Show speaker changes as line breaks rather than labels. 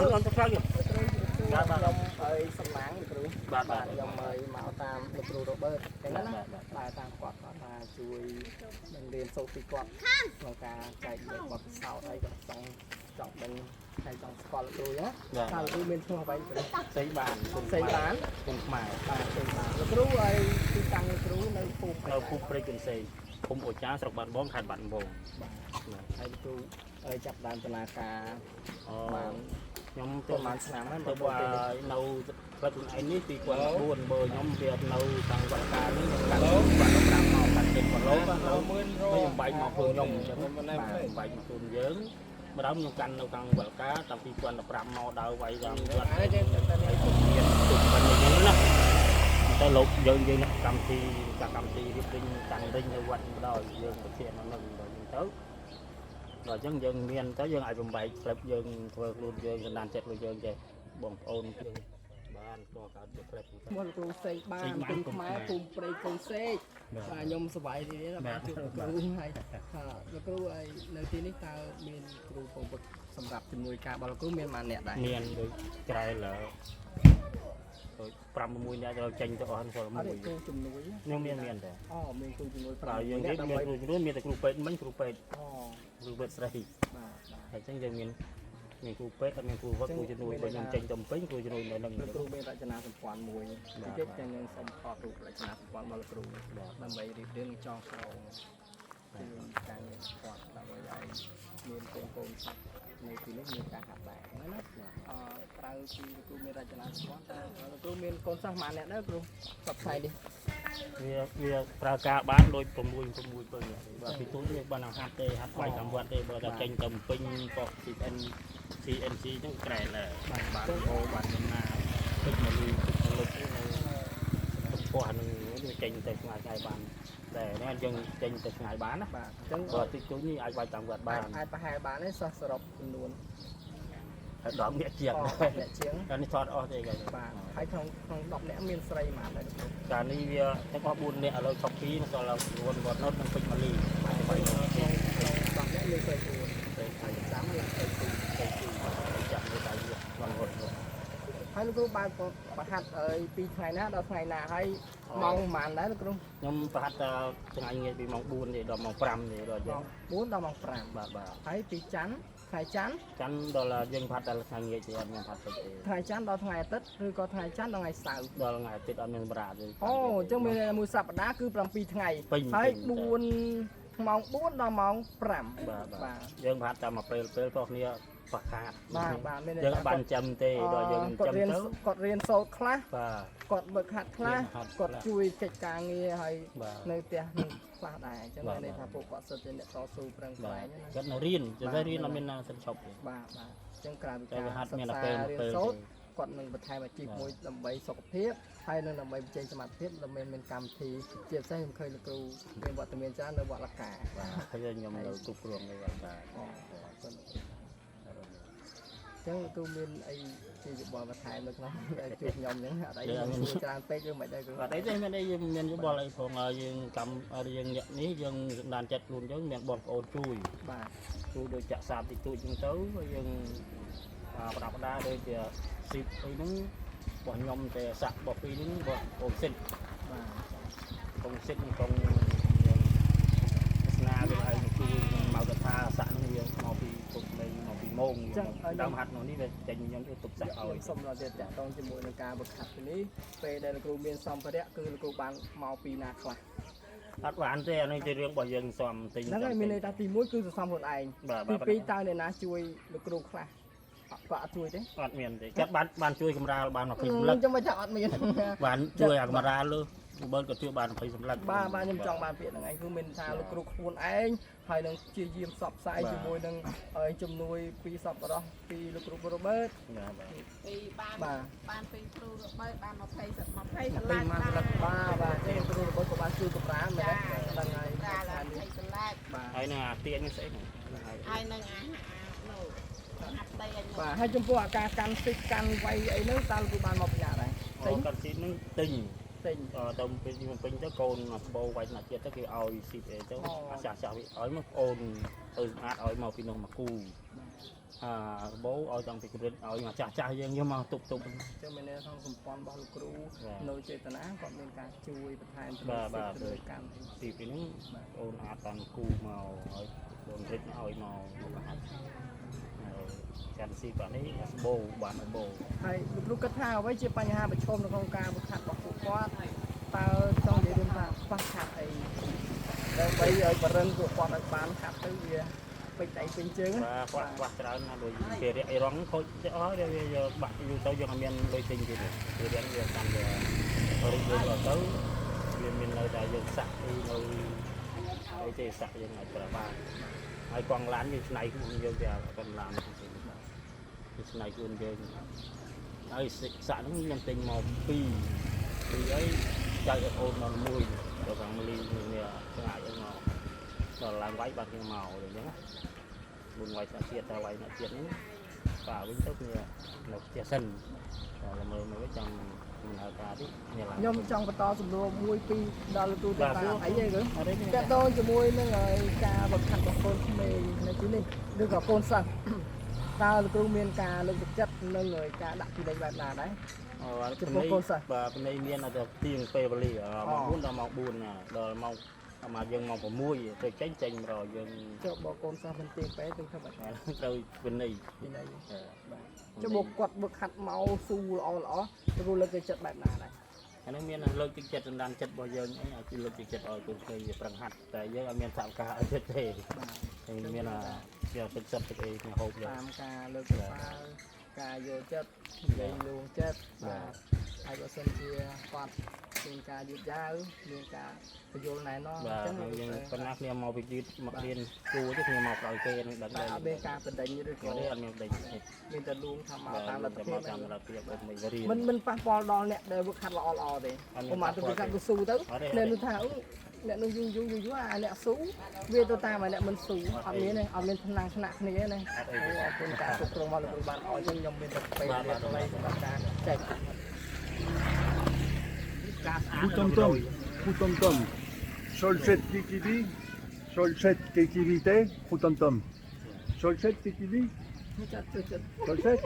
អត់ទៅខ្លាំងទេ
បាទខ្ញុំឲ្យសំណាងលោកគ្រូ
បាទបាទ
ខ្ញុំឲ្យមកតាមលោកគ្រូរ៉ូបឺតចឹងណា
បាទបាទ
បាទតាមគាត់គាត់ថាជួយនឹងរៀនសូត្រពីគាត់ក្នុងការចែកលេខបទពិសោធន៍អីគាត់ចង់ចង់ដឹងហើយចង់ស្គាល់លោកគ្រូណា
បាទ
តើលោកគ្រូមានឈ្មោះអ្វីគ្រូ
សេបានគុណ
សេបាន
គុណខ្មែរ
បាទសេបានលោកគ្រូឲ្យទីតាំងលោកគ្រូនៅភូមិ
នៅភូមិព្រៃកន្សេឃុំអូចាស្រុកបាត់ដំបងខេត្តបាត់ដំបង
បាទហើយលោកគ្រូឲ្យចាប់ដើមដំណើរការ
អូ
បាន
ខ្ញុំ
ប្រហែលឆ្នាំហើយ
ទៅបើនៅផ្លិតខ្លួនឯងនេះ2004បើខ្ញុំវានៅខាងវត្តកានេះខ្ញុំកាន់វត្ត5មកកាន់7គីឡូបាទនៅខ្ញុំបែកមកខ្លួនខ្ញុំអញ្ចឹងបាទបែកមកខ្លួនយើងម្ដងខ្ញុំកាន់នៅខាងវត្តកាតាំងពី2015មកដើរវាយតាមវត្ត
ហើយចឹងតែនេះ
ហើយមានទុកមិនអញ្ចឹងណាតែលោកយើងយើងកម្មវិធីចាកម្មវិធីរៀបរិញតាំងរិញនៅវត្តម្ដងយើងទៅជានៅនឹងដល់អញ្ចឹងទៅដល់អញ្ចឹងយើងមានទៅយើងអាចបំបែកក្លឹបយើងធ្វើខ្លួនយើងសន្តានចិត្តរបស់យើងចេះបងប្អូនយើងបានក៏កើតជាក្លឹប
ឈ្មោះលោកគ្រូសេកបាន
សេកបាន
គុំខ្មែរភូមិព្រៃកូនសេក
បាទ
បាទខ្ញុំសប្បាយរីករាយ
បា
បាន
ទ
ជួបលោកគ្រូហើយថាលោកគ្រូហើយនៅទីនេះតើមានគ្រូពងវឹកសម្រាប់ជំនួយការបរបស់លោកគ្រូមានប៉ុន្មានអ្នកដែរ
មានដូចក្រែលដូច5 6នាក់ទៅចេញទៅអស់សល់មួយ
អត់ទេគ្រូជំនួយ
ខ្ញុំមានមានតែ
អូមានគ្រូជំនួយ
បើយើង
អ្នក
ទៀតមានគ្រូជំនួយមានតែគ្រូពេទ្យមិញគ្រូពេទ្យ
អូ
គ្រូពេទ្យស្រី
បាទបាទ
ហើយអញ្ចឹងយើងមានមានគ្រូពេទ្យអត់មានគ្រូវឹកគ្រូជំនួយបើខ្ញុំចេញទៅពេញគ្រូជំនួយនៅនឹង
លោកគ្រូមានរចនាសម្ព័ន្ធមួយ
បាទ
តិចចឹងនឹងសូមថតរូបរចនាសម្ព័ន្ធរបស់លោកគ្រូ
បាទ
ដើម្បីរៀបរៀងនិងចងក្រងជូនការងារគាត់ដើម្បីឲ្យមានកូនកូនសិស្សនៅទីនេះមានការហាត់ដែរណាណាអឺក្រៅពីលោកគ្រូមានរចនាសម្ព័ន្ធតើលោកគ្រូមានកូនសិស្សប៉ុន្មានអ្នកដែរគ្រូសប្តាហ៍នេះ
វាវាប្រើការបានដូច6 6 7នាក់បាទពីទូចនេះបានហាត់ទេហាត់បាយតាមវត្តទេបើតែចេញទៅពេញក៏ CN CNC ហ្នឹងក្រែដែរបានអូបានណាទឹកមកលីទឹកមកលុបនៅទឹកពោះហ្នឹងវាចេញទៅឆ្ងាយឆ្ងាយបានតែនេះយើងចេញទៅឆ្ងាយបានណា
បាទអញ្ចឹង
បើតិចតួចនេះអាចបាយតាមវត្តបាន
អាចប្រហែលបានទេសិស្សសរុបចំនួន
ហើយ10នាក់ជាង
អអ្នកជាង
តែនេះថតអស់ទេគេ
បាទហើយក្នុងក្នុង10អ្នកមានស្រីប៉ុន្មានដែរលោកគ្រូ
កាលនេះវាទាំងអស់4នាក់ឥឡូវឈប់2សល់9វត្តនុតនិងពេជ្រម៉ាលី
បាទក្នុងក្នុង10អ្នកមានស្រី4
ទៅ
ហើយចាំឡើងស្រី2
ទៅចាំនៅដៃវាវត្តនុត
ហើយលោកគ្រូបើកប្រហាត់អើយពីថ្ងៃណាដល់ថ្ងៃណាហើយម៉ោងប៉ុន្មានដែរលោកគ្រូ
ខ្ញុំប្រហាត់តែថ្ងៃងាយពីម៉ោង4ទេដល់ម៉ោង5ទេដល់ចឹ
ម៉ោ
ង
ង4ដល់ម៉ោង5
បាទបាទ
ហើយពីច័ន្ទថ្ងៃច័ន្ទ
ច័ន្ទដល់យើងប្រហាត់តែថ្ងៃងាយទេអត់មានប្រហាត់ពេកទេ
ថ្ងៃច័ន្ទដល់ថ្ងៃអាទិត្យឬក៏ថ្ងៃច័ន្ទដល់ថ្ងៃសៅរ៍
ដល់ថ្ងៃអាទិត្យអត់មានប្រាទេ
អូអញ្ចឹងមានមួយសប្តាហ៍គឺ7ថ្ងៃ
ពេញ
ហើយ
ពេញ
4ម៉ោង4ដល់ម៉ោង5
បាទ
បា
បាទ
ទ
យើងប្រហាត់តែមួយពេលពេលផងគ្នាខ្វះខាត
បាទបាទមានន័យ
យើង
ថា
បានចាំទេដល់យើង
គាត់រៀន
ចាំទៅ
គាត់រៀនសូត្រខ្លះ
បាទ
គាត់បើកហាត់ខ្លះ
រៀនហាត់
គាត់ជួយកិច្ចការងារហើយ
បាទ
នៅផ្ទះនឹងខ្លះដែរអញ្ចឹង
បាទ
មានន័យថាពួកគាត់សិតជាអ្នកតស៊ូប្រឹងប្រ
បាទ
ែងណា
គាត់នៅរៀនតែរៀនអត់មានណាសិនឈប់ទេ
បាទបាទអញ្ចឹងក្រៅពី
តែ
ការ
វាហាត់មាន
សិក្សា
តែពេល ពេល
រៀនសូត្រគាត់នឹងបន្ថែមអាជីព
បាទ
មួយដើម្បីសុខភាពហើយនឹងដើម្បីបញ្ចេញសមត្ថភាពដើម្បីមានកម្មវិធីជាពិសេសខ្ញុំឃើញលោកគ្រូមានវត្តមានច្រើននៅវត្តលកា
បាទហើយខ្ញុំនៅគ្រប់គ្រងនៅវត្តបាទ
អូអរគុណលោកគ្រូអញ្ចឹងលោកគ្រូមានអីជាយោបល់បន្ថែមនៅក្នុងជួបខ្ញុំអញ្ចឹងអត់អីសួរច្រើនពេកឬមិនដែរគ្រូ
អត់អីទេមានអីយើងមានយោបល់អីផងយើងកម្មយើងអ្នកនេះយើងសម្ដានចិត្តខ្លួនយើងមានបងប្អូនជួយ
បាទ
ជួយដូចចាក់សាបតិចតួចចឹងទៅហើយយើងប្រដាប់ប្រដាដូចជាស៊ីបអីហ្នឹងរបស់ខ្ញុំតែសាក់របស់ពីរហ្នឹងរបស់អូនសិត
បាទ
កងសិតនិងកងយើងសាសនាវាឲ្យជួយមកកថាសាក់ហ្នឹងវាមកពីទុកលេងមកពីម៉ងដើមហាត់នោះនេះវាចេញខ្ញុំទៅទុកសាក់
ខ្ញុំ
ឲ្យ
សូមដល់ទៀតតាក់ទងជាមួយនឹងការវឹកហាត់នេះពេលដែលលោកគ្រូមានសម្ភារៈគឺលោកគ្រូបានមកពីណាខ្លះ
អត់បានទេអានេះជារឿងរបស់យើងសំទិញ
ហ្នឹងហើយមានន័យថាទី1គឺសន្សំខ្លួនឯង
បាទបាទ
ទី2តើអ្នកណាជួយលោកគ្រូខ្លះអត់គាត់អត់ជួយទេ
អត់មានទេគាត់បានបានជួយកម្រាលបាន20សម្លឹក
ខ្ញុំមិនថាអត់មាន
បានជួយអាកម្រាលលើបើក៏ជួយបាន20សម្លឹក
បាទបាទខ្ញុំចង់បានពាក្យហ្នឹងឯងគឺមានថាលោកគ្រូខ្លួនឯងហើយនឹងជាយាមសបផ្សាយជាមួយនឹងជំនួយពីសប្បុរសពីលោកគ្រូរ៉ូបឺត
បាទបាទ
ពីបាន
បាទ
បានពីគ្រូរបើបាន20 20សន្លឹក
ពីម៉ាសន្លឹកបាទបាទចឹងលោកគ្រូរ៉ូបឺតក៏បានជួយកម្រាលមែន
ចា
ទេហ្នឹងហើយ
ប្រាឡើង20សន្លឹក
បាទ
ហើយនឹងអាទៀននេះស្អីហ្នឹងហើយ
ហើយនឹងអានោះអាប់ដីអញ
បាទហើយចំពោះអាការកាន់ស៊ីកកាន់វៃអីហ្នឹងតើលោកគ្រូបានមកពីណាដែរទិញ
កាន់ស៊ីនឹងទិញ
ទិញ
ទៅពេលទីពេញទៅកូនបោវាយថ្នាក់ជាតិទៅគេឲ្យស៊ីអីទៅអាចាស់ចាស់វាឲ្យមកអូនទៅសម្អាតឲ្យមកពីនោះមកគូ អាបោឲ្យតាំងពីកម្រិតឲ្យមកចាស់ចាស់យើងយកមកទប់ទប់
ចឹងមានន័យថាសម្ព័ន្ធរបស់លោកគ្រូ
បាទ
នៅចេតនាគាត់មានការជួយបន្ថែមទៅ
បាទបាទ
ទៅលើកម្មអី
ពីពីហ្នឹងអូនអាចតាមគូមកឲ្យអូនរិចឲ្យមកមកហាត់ហើយចាន់ស៊ីបានេះស្បូបានបូ
ហើយលោកគ្រូគិតថាអ្វីជាបញ្ហាប្រឈមនៅក្នុងការវឹកហាត់របស់ពួកគាត់តើចង់និយាយរឿងថាខ្វះខាតអីដើម្បីឲ្យបរិญពួកគាត់ឲ្យបានហាត់ទៅវាពេញដៃពេញជើងណា
បាទគាត់ខ្វះច្រើនណាស់ដូចគេរាក់អីរងខូចអស់ហើយវាយកបាក់យូរទៅយើងអត់មានលុយទិញទៀតគេរាក់វាតាមវារីកយើងទៅវាមាននៅតែយើងសាក់អីនៅអីទេសាក់យើងអាចប្រើបានហើយកង់ឡានយើងឆ្នៃខ្លួនយើងវាកង់ឡានហ្នឹងវាឆ្នៃខ្លួនយើងហើយសាក់ហ្នឹងខ្ញុំទិញមក2ពីរអីចែកឲ្យអូនមកមួយទៅខាងមលីនេះឆ្ងាយអីមកដល់ឡើងវាយបាត់ខ្ញុំមកអញ្ចឹងណា មុនវាយថ្នាក់ជាតិតែវាយថ្នាក់ជាតិនេះបាទវិញទៅគ្នានៅផ្ទះសិនតែមើលមើលចង់មិនហៅថាទេគ្នាឡើង
ខ្ញុំចង់បន្តសំណួរមួយពីរដល់លោកគ្រូទៅតាមអីទេគឺ
អត់ទេ
តកតងជាមួយនឹងហើយការវឹកហាត់របស់កូនក្មេងនៅទីនេះឬក៏កូនសិស្ស តើលោកគ្រូមានការលើកទឹកចិត្តនិងហើយការដាក់ពិន័យបែបណាដែរ ចំពោះកូនសិស្ស
បាទពិន័យមានតែទៀងពេលវេលាម៉ោង4ដល់ម៉ោង4ណាដល់ម៉ោងមកយើងម៉ោង6ទៅចេញចេញមករយើង
ចុះបើកូនសិស្សមិនទៀងពេលទៅធ្វើម៉េច
ត្រូវពិន័យ
ពិន័យបាទចុះបើគាត់វឹកហាត់មកស៊ូល្អល្អលោកគ្រូលើកទឹកចិត្តបែបណាដែរ
អានេះមានលើកទឹកចិត្តសន្តានចិត្តរបស់យើងអីឲ្យលើកទឹកចិត្តឲ្យកូនក្មេងវាប្រឹងហាត់តែយើងអត់មានសហការអីទេ
បាទ
ហើយមានអាវាទឹកសិបទឹកអីហូបយើង
តាមការលើកសរសើរការយល់ចិត្តនិយាយលួងចិត្តបាទហើយបើសិនជាគាត់មានការយឺតយ៉ាវមានការបញ្យល់ណែនាំ
បាទ
អញ្ចឹង
ហើយយើងប៉ុណ្ណាគ្នាមកពីយឺតមករៀនគួរទេគ្នាមកក្រោយគេនឹងដឹង
តែ
ដែរ
អត់មានការបណ្ដេញឬក៏
អត់ទេអត់មានដេញទេ
មានតែលួងថាមកតាមលទ្ធភាព
តាមលទ្ធភាពអត់មិនរៀន
មិនមិនប៉ះពាល់ដល់អ្នកដែលវឹកហាត់ល្អល្អទេ
អត់មាន
ឧមាទៅ
ប៉ះពាល់
វឹកហាត់ទៅស៊ូទៅ
អត់ទេ
អ្នកនោះថាអឺអ្នកនោះយូរយូរយូរយូរអាអ្នកស៊ូវាទៅតាមអាអ្នកមិនស៊ូ
អត់អី
អត់មានទេអត់មានថ្នាំងថ្នាក់គ្នាទេណា
អត់អីទេ
អូអរគុណការគ្រប់គ្រងមកលោកគ្រូបានអរយើងខ្ញុំមានតែពេល
បាទបាទ
ខ្លីសម្រាប់ការចែក
ការស្អាត
Tom Tom, Tom Tom. Solset KTV, Solset KTV T, Tom Tom. Solset KTV,
ចាត់ជួយចិត្ត
Solset.